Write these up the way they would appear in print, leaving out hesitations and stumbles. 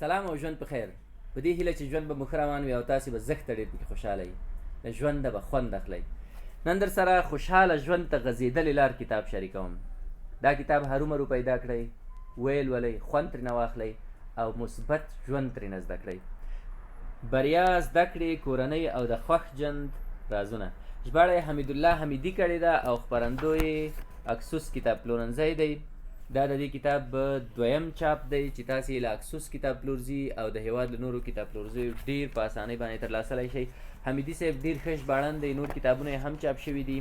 سلام او ژوند په خیر. په دې هیله چې ژوند به مو ښه روان وي او تاسې به زښته ډېر پکې خوشحاله یئ، له ژونده به خوند اخلئ. نن در سره خوشحاله ژوند ته غځېدلې لار کتاب شریکوم. دا کتاب هرومرو پیدا کړئ، ویې لولئ، خوند ترېنه واخلئ او مثبت ژوند ترېنه زده کړئ. بریا، زده کړې، کورنۍ او د خوښ ژوند رازونه. ژباړه یې حمیدالله حمیدي کړې ده او خپرندوی یې اکسوس کتاب پلورنځی دی. دا د دې کتاب دویم چاپ دی چې تاسې یې له اکسوس کتاب پلورځي او د هېواد له نورو کتاب پلورځیو ډېر په اسانۍ باندې ترلاسلی شئ. حمیدي صاحب ډېر ښه ژباړن دی، نور کتابونه یې هم چاپ شوي دي،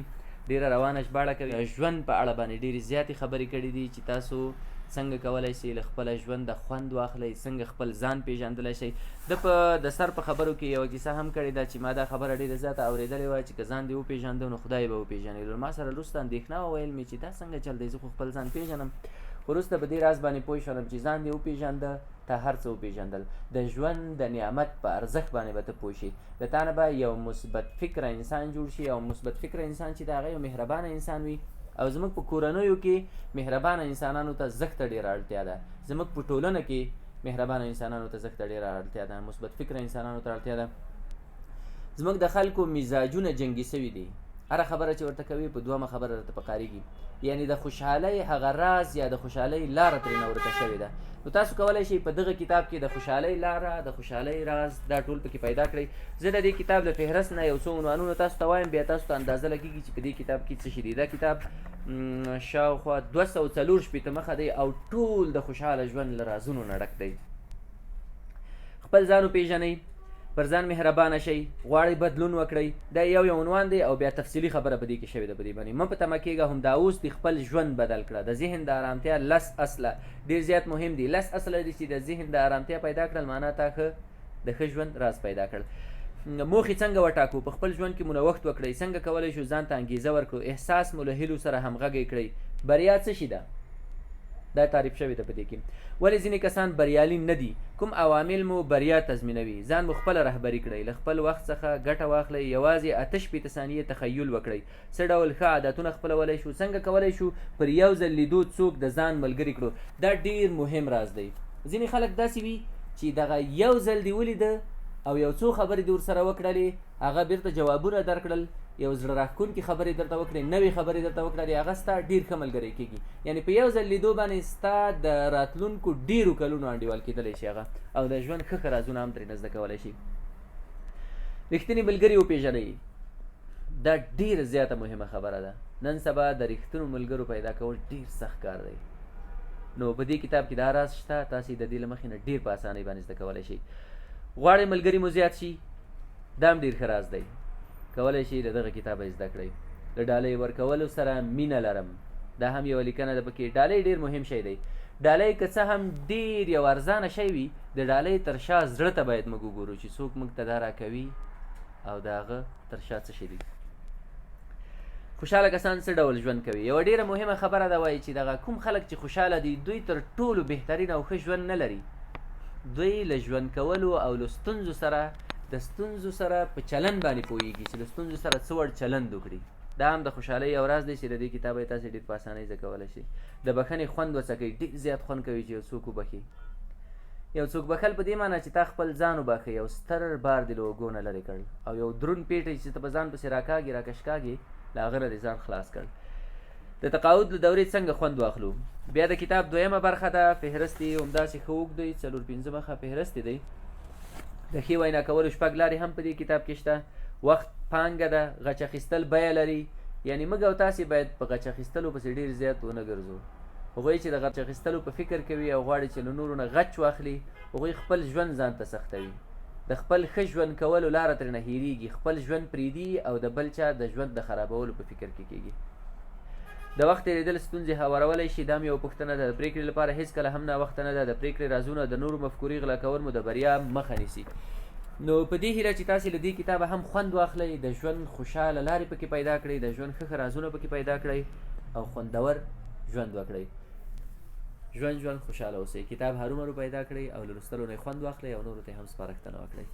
ډېره روانه ژباړه کوي. د ژوند په اړه باندې ډېرې زیاتې خبرې کړې دي چې تاسو څنګه کولای شئ له خپله ژونده خوند واخلئ، څنګه خپل ځان پېژندلی شئ. ده په د سر په خبرو کې یوه کیسه هم کړې ده چې ما دا خبره ډېره زیاته اورېدلې وه چې که ځان دې وپېژانده نو خدای به وپېژنې. له ما سره وروسته اندېښنه وه، ویل مې چې دا څنګه چل دی، زه خو خپل ځان پېژنم. خو وروسته په دې راز باندې پوه شولم چې ځان دې وپېژانده، تا هر څه وپېژندل. د ژوند د نعمت په ارزښت باندې به ته پوه شې. له تا نه به یو مثبت فکره انسان جوړ شي او مثبت فکره انسان چې د هغه یو مهربانه انسان وي او زموږ په کورنیو کې مهربانه انسانانو ته زښته ډېره اړتیا ده. زموږ په ټولنه کې مهربانه انسانانو ته زښته ډېره اړتیا ده، مثبت فکره انسانانو ته اړتیا ده. زموږ د خلکو مزاجونه جنګي سوي دي، هره خبره چې ورته کوي په دومه خبره راته پکارېږي، یعنی د خوشحالۍ هغه راز یا د خوشحالۍ لاره ترېنه ورکه شوې ده. نو تاسو کولای شئ په دغه کتاب کې د خوشحالۍ لاره، د خوشحالۍ راز دا ټول پکې پیدا کړئ. زه د دې کتاب له فهرست نه یو څو عنوانونه تاسو ته وایم، بیا تاسو ته اندازه لګېږي چې په دې کتاب کې څه شي دي. دا کتاب شاوخوا 264 مخه دی او ټول د خوشحاله ژوند له رازونو نه ډک دی. خپل ځان وپېژنئ، پر ځان مهربانه شئ، غواړئ بدلون وکړئ، دا یو یو عنوان دی او بیا تفصیلي خبره په دې کې شوې ده. په دې باندې مه په تمه کېږه، همدا اوس دې خپل ژوند بدل کړه. د ذهن د ارامتیا لس اصله ډېر زیات مهم دي. لس اصله دي چې د ذهن د ارامتیا پیدا کړل، معنا تا ښه د ښه ژوند راز پیدا کړ. موخې څنګه وټاکو؟ په خپل ژوند کې مو نوښت وکړئ. څنګه کولی شو ځان ته انګیزه ورکړو؟ احساس مو له هیلو سره همغږی کړئ. بریا څه شي ده؟ دا تعریف شوې ده په دې کې. ولې ځینې کسان بریالي نه دي؟ کوم عوامل مو بریا تضمینوي؟ ځان مو خپله رهبري کړئ. له خپل وخت څخه ګټه واخلئ. یوازې 68 ثانیې تخیل وکړئ. څه ډول ښه عادتونه خپلولی شو؟ څنګه کولی شو پر یو ځل لیدو څوک د ځان ملګري کړو؟ دا ډیر مهم راز دی. ځینې خلک داسې وي چې دغه یو ځل دې ولیده او یو څو خبرې دې ورسره وکړلې، هغه بیرته جوابونه درکړل، یو زړه راښکونکي خبرې درته وکړې، نوې خبرې درته وکړلې، هغه ستا ډیر ښه ملګری کیږي. یعنی په یو ځل لیدو باندې ستا د راتلونکو ډیرو کلونو انډیوال کیدلی شي هغه، او د ژوند ښه ښه رازونه هم ترې نه زده کولی شي. رښتیني ملګري وپیژنئ، دا ډیره زیاته مهمه خبره ده. نن سبا د رښتینو ملګرو پیدا کول ډیر سخت کار دی. نو په دې کتاب کې دا راز شته، تاسې د دې له مخې نه ډیر په اسانۍ باندې زده کولی شئ. غواړئ ملګري مو زیات شي، دا هم ډیر ښه راز دی، کولی شئ له دغه کتابه یې زده کړئ. له ډالۍ ورکولو سره مینه لرم، دا هم یوه لیکنه ده پکې. ډالۍ ډیر مهم شی دی. ډالۍ که څه هم ډیر یو ارزانه شی وي، د ډالۍ تر شا زړه ته باید موږ وګورو چې څوک موږ ته دا راکوي او د هغه تر شا څه شی دي. خوشحاله کسان څه ډول ژوند کوي؟ یوه ډیره مهمه خبره ده، وایي چې دغه کوم خلک چې خوشحاله دي، دوی تر ټولو بهترین او ښه ژوند نه لري. دوی له ژوند کولو او له ستونزو سره د ستونزو سره په چلند باندې پوهیږي چې له ستونزو سره څه وړ چلند وکړي. دا هم د خوشحالۍ یو راز دی چې له دې کتابه یې تاسې ډېر په اسانۍ زده کولی شئ. د بښنې خوند وڅکئ، ډېر زیات خوند کوي چې یو څوک وبښي. یو څوک بښل په دې معنی چې تا خپل ځان وبښی، یو ستر بار دې له اوږو نه لرې کړ او یو دروند پېټی چې ته په ځان پسې راکاږې راکشکاږې له هغه نه دې ځان خلاص کړ. د تقاعد له دورې څنګه خوند واخلو؟ بیا د کتاب دویمه برخه ده، فهرست یې همداسې ښه اوږد دی، څلور پنځه مخه فهرست یې دی. د ښې وینا کولو شپږ لارې هم په دې کتاب کې شته. وخت پانګه ده، غچ اخیستل بیه لري، یعنی موږ او تاسې باید په غچ اخیستلو پسې ډېر زیات ونه ګرځو. هغوی چې د غچ اخیستلو په فکر کوي او غواړي چې له نورو نه غچ واخلي، هغوی خپل ژوند ځان ته سختوي، د خپل ښه ژوند کولو لاره ترېنه هېرېږي، خپل ژوند پرېږدي او د بل چا د ژوند د خرابولو په فکر کې کېږي. د وخت تېرېدل ستونزې هوارولی شي؟ دا هم یوه پوښتنه ده. د پرېکړې لپاره هېڅکله هم ناوخته نه ده. د پرېکړې رازونه د نورو مفکورې غلا کول مو د بریا مخه نیسي. نو په دې هیله چې تاسې له دې کتابه هم خوند واخلئ، د ژوند خوشحاله لارې پکې پیدا کړئ، د ژوند ښه ښه رازونه پکې پیدا کړئ او خوندور ژوند وکړئ. ژوند ژوند خوشحاله اوسئ. کتاب هرومرو پیدا کړئ او له لوستلو نه یې خوند واخلئ او نورو ته یې هم سپارښتنه وکړئ.